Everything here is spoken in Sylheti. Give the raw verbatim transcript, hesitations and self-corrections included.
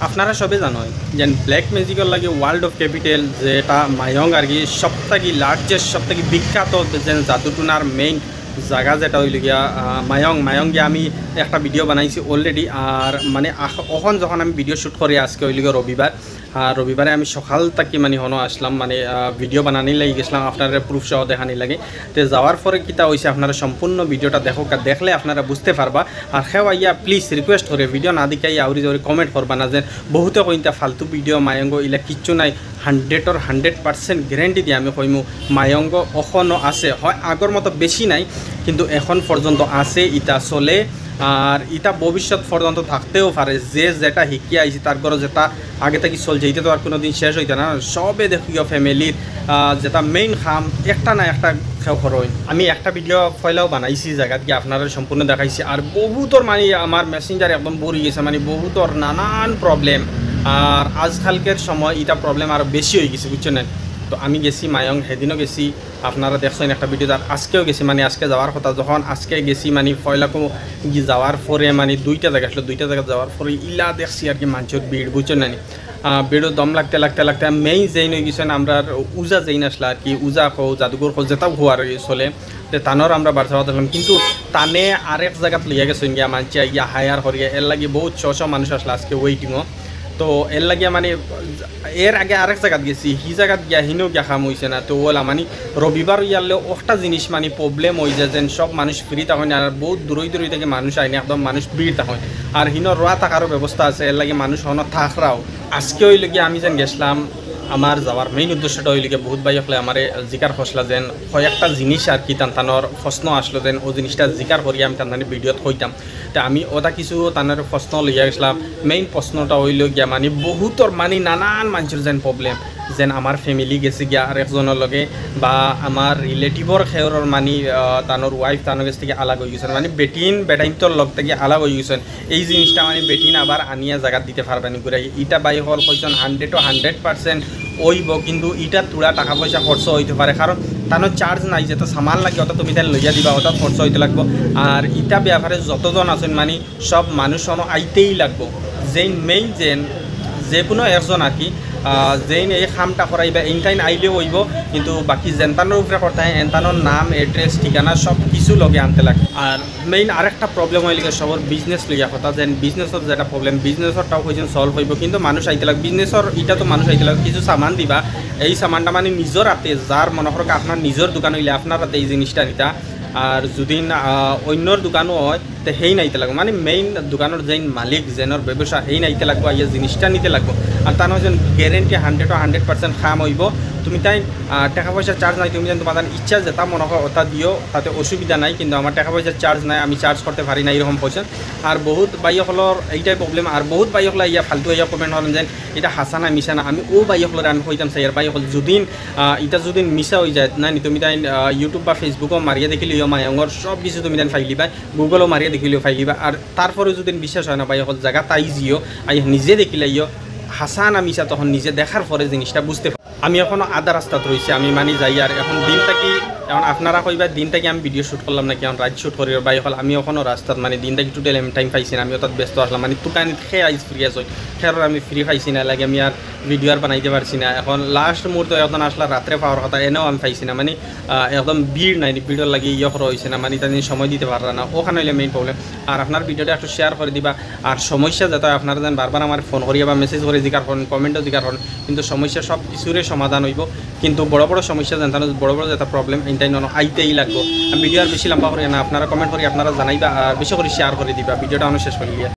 আপনারা সবে জানো যে ব্ল্যাক ম্যাজিকর লাগি ওয়ার্ল্ড অফ ক্যাপিটাল, যেটা মায়ং আর কি, সব থাকি লার্জেস্ট, সব থাকি বিখ্যাত যে জাদু টুনার মেইন জাগা, যেটা অইল গিয়া আহ, মায়ং। মায়ং গিয়া আমি একটা ভিডিও বানাইছি অলরেডি। আর মানে আহ, অখন যখন আমি ভিডিও শ্যুট করি, আজকে অইল গিয়া রবিবার। আর রবিবারে আমি সকাল থাকি মানে হনো আসলাম, মানে ভিডিও বানানি লাগি গেছিলাম, আপনারা প্রুফ সহ দেখানি লাগে। তে যাওয়ার পরে কিতা অইছে, আপনারা সম্পূর্ণ ভিডিওটা দেখো, দেখলে আপনারা বুঝতে পারবা। আর কেউ আইয়া প্লিজ রিকোয়েস্ট করি, ভিডিও না দেখিয়া আউরি যাউরি কমেন্ট করবা না, যে বহুতে কইন ইতা ফালতু ভিডিও, মায়ঙ্গ ইলা কিচ্ছু নাই। হান্ড্রেডর হান্ড্রেড পার্সেন্ট গ্যারান্টি দিয়া আমি কইমু, মায়ঙ্গ অখনো আছে, হয় আগর মতো বেশি নাই, কিন্তু এখন পর্যন্ত আছে, ইতা চলে। আর ইতা ভবিষ্যৎ পর্যন্ত থাকতেও পারে। যে যেটা হিকিয়া আইছে, তার ঘরো যেটা আগে থাকি চলছে, ইতা তো আর কুনুদিন শেষ অইতো না। সবে দেখিও ফ্যামিলির যেটা মেইন কাম, একটা না একটা কেউ করইন। আমি একটা ভিডিও পয়লাও বানাইছি, জাগাত গিয়া আপনারা সম্পূর্ণ দেখাইছি। আর বহুতর মানে আমার মেসেঞ্জার একদম ভরি গেছে, মানে বহুতর নানান প্রবলেম। আর আজকালকের সময় ইতা প্রবলেম আরও বেশি অই গেছে, বুঝছো না? তো আমি গেছি মায়ং, হেদিনও গেছি, আপনারা দেখছেন একটা ভিডিও, আর আজকেও গেছি, মানে আজকে যাওয়ার কথা, যখন আজকে গেছি মানে পয়লাকো গি যাওয়ার পরে মানে দুইটা জাগা আসলো, দুইটা জাগা যাওয়ার পরে ইলা দেখছি আর কি মানষর ভিড়, বুঝছো না নি? আহ, ভিড়ও দম লাগতে লাগতে লাগতে মেইন যেইন অই গেছেন আমরার উজা যেইন আসলা আর কি, উজা কও, জাদুঘর কও, যেটাও হওয়ার চলে, যে তানর আমরা বার্তা পাঠালাম, কিন্তু তানে আরেক জাগাত লইয়া গেছেন গিয়া, মানষে গিয়া হায়ার করিয়া, এর লাগি বহুত শ শ মানুষ আসলা আজকে ওয়েটিংও। তো এর লাগিয়া মানে এর আগে আরেক জাগাত গেছি, হি জাগাত গিয়া হিনো গিয়া কাম অইছে না। তো ওলা মানে রবিবার অইয়ারলে একটা জিনিস মানে প্রবলেম অই যায়, যেন সব মানুষ ফ্রি তখন, আর বহুত দূরই দূরই থাকি মানুষ আইন, একদম মানুষ ভিড় তখন। আর হিনো রোয়া থাকারও ব্যবস্থা আছে, এর লাগি মানুষ হনো থাকরাও। আজকে অইল গিয়া আমি যেন গেছিলাম, আমার যাওয়ার মেইন উদ্দেশ্যটা অইল গিয়া বহুত ভাই অকলে আমারে জিকার করছিলা যেন কয়েকটা জিনিস আর কি, তান তানর প্রশ্ন আসলো যেন ও জিনিসটা জিকার করি আমি তান তানরে ভিডিওত কইতাম। তে আমি ওটা কিছু তানর প্রশ্ন লইয়া গেছিলাম। মেইন প্রশ্নটা অইল গিয়া মানে বহুতর মানে নানান মানষর যেন প্রবলেম, যেন আমার ফ্যামিলি গেছে গিয়া আরেকজনর লগে, বা আমার রিলেটিভর খেয়রর মানে আহ, তানর ওয়াইফ তানর গেছ থাকি আলাগ অই গেছেন, মানে বেটিন বেটাইন্তর লগ থাকি আলাগ অই গেছেন। এই জিনিসটা মানে বেটিন আবার আনিয়া জাগাত দিতে পারবা নি ঘুরাই। ইটা ভাই অকল কইছন হান্ড্রেডও হান্ড্রেড পার্সেন্ট অইব, কিন্তু ইটা থুড়া টাকা পয়সা খরচ অইতে পারে, কারণ তানর চার্জ নাই, যেটা সামান লাগে ওটা তুমি তাইন লইয়া দিবা, ওটা খরচ অইতে লাগবো। আর ইটা ব্যাপারে যতজন আছেন মানে সব মানুষ অনো আইতেই লাগবো। যেইন মেইন যেন যে কোনো একজন আর কি, আহ, যেইন এই কামটা করাইবা, এইন তাইন আইলেও অইব, কিন্তু বাকি যেন তানর উপরে করতে হয়, এন তানর নাম, অ্যাড্রেস, ঠিকানা সব কিছু লগে আনতে লাগে। আর মেইন আরেকটা প্রবলেম অইল গিয়া সবর বিজনেস লইয়া কথা, যেন বিজনেসর যেটা প্রবলেম, বিজনেসরটাও কইছেন সলভ অইব, কিন্তু মানুষ আইতে লাগে, বিজনেসর ইটা তো মানুষ আইতে লাগে, কিছু সামান দিবা, এই সামানটা মানে নিজর হাতে, যার মনে করো আপনার নিজর দোকান অইলে আপনার হাতে এই জিনিসটা নিতা। আর যদি না, আহ, অন্যর দোকানও হয়, তে হেইন আইতে লাগবো, মানে মেইন দোকানর যেইন মালিক, যেনর ব্যবসা, হেইন আইতে লাগবো, আইয়া জিনিসটা নিতে লাগবো। আর তান যেন গ্যারেন্টি হান্ড্রেডও হান্ড্রেড পার্সেন্ট কাম অইব। তুমি তাইন আহ, টাকা পয়সা চার্জ নাই, তুমি যেন তোমার ইচ্ছা যেটা মনে হয় ওটা দিও, তাতে অসুবিধা নাই, কিন্তু আমার টাকা পয়সা চার্জ নাই, আমি চার্জ করতে পারি না, এরকম কইছেন। আর বহুত ভাই অকলর এইটাই প্রবলেম। আর বহুত ভাই অকল ইয়া ফালতু ইয়া কমেন্ট করেন যেন ইটা হাছা না মিছা না। আমি ও ভাই অকলরে আমি কইতাম চাই, আর ভাই অকল যদিন আহ, ইটা যদিন মিছা অই যায় না নি, তুমি তাইন আহ, ইউটিউব বা ফেসবুকও মারিয়া দেখিলিও, মায়ঙ্গর সব কিছু তুমি তাইন পাইলিবা, গুগলও মারিয়া দেখিলিও পাইলিবা। আর তারপরে যদি বিশ্বাস হয় না ভাই অকল, জাগাত আইজিও, আই নিজে দেখিলাইও হাছা না মিছা, তখন নিজে দেখার পরে জিনিসটা বুঝতে পারো। আমি এখনো আধা রাস্তাত রইছি, আমি মানি যাই। আর এখন দিন থাকি, এখন আপনারা কইবা দিন থাকি আমি ভিডিও শ্যুট করলাম নাকি, এখন রাইত শ্যুট করি। ভাই অকল, আমি এখনো রাস্তাত, মানে দিন থাকি টোটাল আমি টাইম পাইছি না, আমি অর্থাৎ ব্যস্ত আসলাম, মানে দোকান খেয়ে আইস ফ্রি আছি, খেয়ার আমি ফ্রি পাইছি না, লাগে আমি আর ভিডিও আর বানাইতে পারছি না। এখন লাস্ট মুহূর্তে এখন আসলে রাত্রে পাওয়ার কথা, এনেও আমি পাইছি না, মানে আহ, একদম ভিড় নাই, ভিড়র লাগি ইয়ে করা হয়েছে না, মানে তাদের সময় দিতে পাররা না, ওখানে হইলে মেইন প্রবলেম। আর আপনার ভিডিওটা একটু শেয়ার করে দিবা। আর সমস্যা যেটা আপনারা যেন বারবার আমার ফোন করিয়া বা মেসেজ করে জিকার করেন, কমেন্টও জিকার করেন, কিন্তু সমস্যা সব কিছুরে সমাধান হইব। কিন্তু বড় বড় সমস্যা যেন, বড় বড় যেটা প্রবলেম, এটাই নন আইতেই লাগবো। আমি ভিডিও আর বেশি লম্বা করি না, আপনারা কমেন্ট করি আপনারা জানাইবা, আর বেশি করে শেয়ার করে দিবা ভিডিওটা, আমি শেষ করি দিয়া।